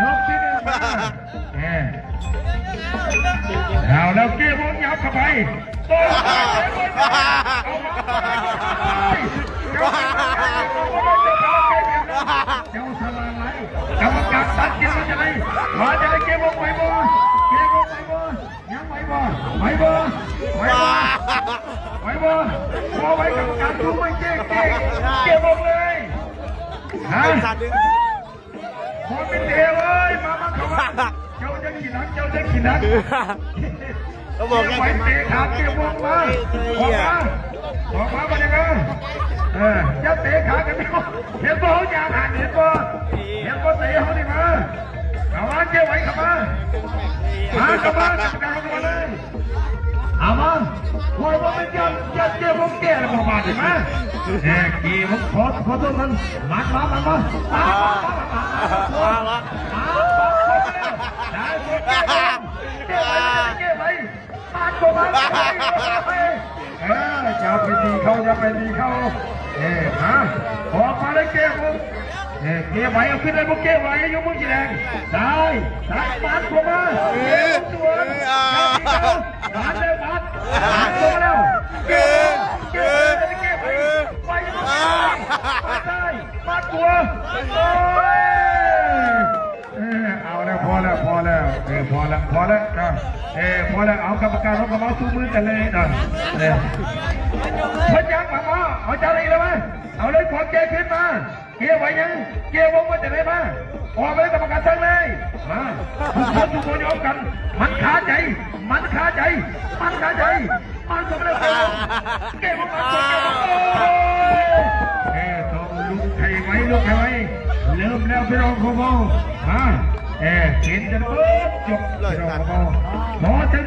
ຍົກທີໜຶ່ງມາ ເອີ ເອົາແລ້ວ ເກວອງ ຫຍັບເຂົ້າໄປ ໂຕ ເຈົ້າສະຫຼາດຫຼາຍ ກຳມະການຕັດສິນວ່າຈັ່ງໃດ ວ່າຈັ່ງໃດ ເກວອງໄຫວບໍ່ ເກວອງໄຫວບໍ່ ຍັງໄຫວບໍ່ ໄຫວບໍ່ ໄຫວບໍ່ ໄຫວບໍ່ ບໍ່ໄຫວ ກຳມະການຊຸກໄວ້ ເກ ເກ ເກວອງເລີຍ ຮະ ບໍ່ແມ່ນເດເວີຍ ມາ ມາເຂົ້າມາ ເຈົ້າຢ່າຂີ້ໜັກ ເຈົ້າຢ່າຂີ້ໜັກ ກໍບອກໄງ ໄປເຕະຂາເກມອອກມາ ອອກມາ ອອກມາ ບັດນີ້ມາ ເອີ ຢ່າເຕະຂາກັນ ເຫັນບໍ່ ເຮົາຢາກຫັນ ເຫັນບໍ່ ເຫັນບໍ່ ເຕະເຮົານີ້ມາ ເຂົ້າມາ ເກັບໄວ້ ເຂົ້າມາ ມາ ເຂົ້າມາ ກຳມະການເຮົາເຂົ້າມາເລີຍ ເອົາມາ ໂອ້ຍ ບໍ່ແມ່ນຢ້ານ ຢ້ານເກມຂອງແກລະບໍ່ບາດນີ້ມາ ແກເກມຂອງ ຂໍ ຂໍໂທດມັນ ມັດມາ ມັດມາ ມາ ມາ ມາ ມາ ໄດ້ ເກມໄວ້ ເກມໄວ້ ມັດບໍ່ມາ ເອີ ຢ່າໄປຕີເຂົາ ຢ່າໄປຕີເຂົາ ເອີ ມາ ອອກມາເລີຍ ເກມ ເອີ ເກມໄວ້ ເອົາຂຶ້ນໄດ້ບໍ່ ເກມໄວ້ ຢູ່ເມືອງສີແດງ ໄດ້ ໄດ້ ມັດບໍ່ມາ ເອີ ເກມສວນ ເອີ ມາແລ້ວ ມາ ມາແລ້ວ ເອີ ເອີ ໄປ ໄປ ໄປ ໄປ ໄປ ມາຕົວະ ໂອ້ຍ ເອີ ເອົາແລ້ວ ພໍແລ້ວ ພໍແລ້ວ ເອີ ພໍແລ້ວ ພໍແລ້ວນະ ເອີ ພໍແລ້ວ ເອົາ ກຳມະການເຮົາກໍມາຊູມືກັນເລີຍນະ ເອີ ເພິ່ນຍັງມາ ມາ ເອົາ ເຈົ້າໄດ້ອີກແລ້ວມາ ເອົາເລີຍ ຂວາແກຂຶ້ນມາ ເກໄວ້ຍັງ ເກວອງມາຈາກໃນມາ ອອກມາເລີຍ ກຳມະການສັ່ງເລີຍ ມາ ທຸກຄົນ ທຸກຄົນຍອມກັນ ມັນຄາໃຈ ມັນຄາໃຈ ມັນຄາໃຈ ມັນຄາໃຈ ເກວອງ ເກວອງ ເກວອງ ເອີ ຕ້ອງລຸກໃຫ້ໄວ ລຸກໃຫ້ໄວ ເລີ່ມແລ້ວພີ່ນ້ອງຂອງເຮົາ ມາ ເອີ ເຫັນກັນເບິດຈົບ ພີ່ນ້ອງຂອງເຮົາ ຂໍເຊີນ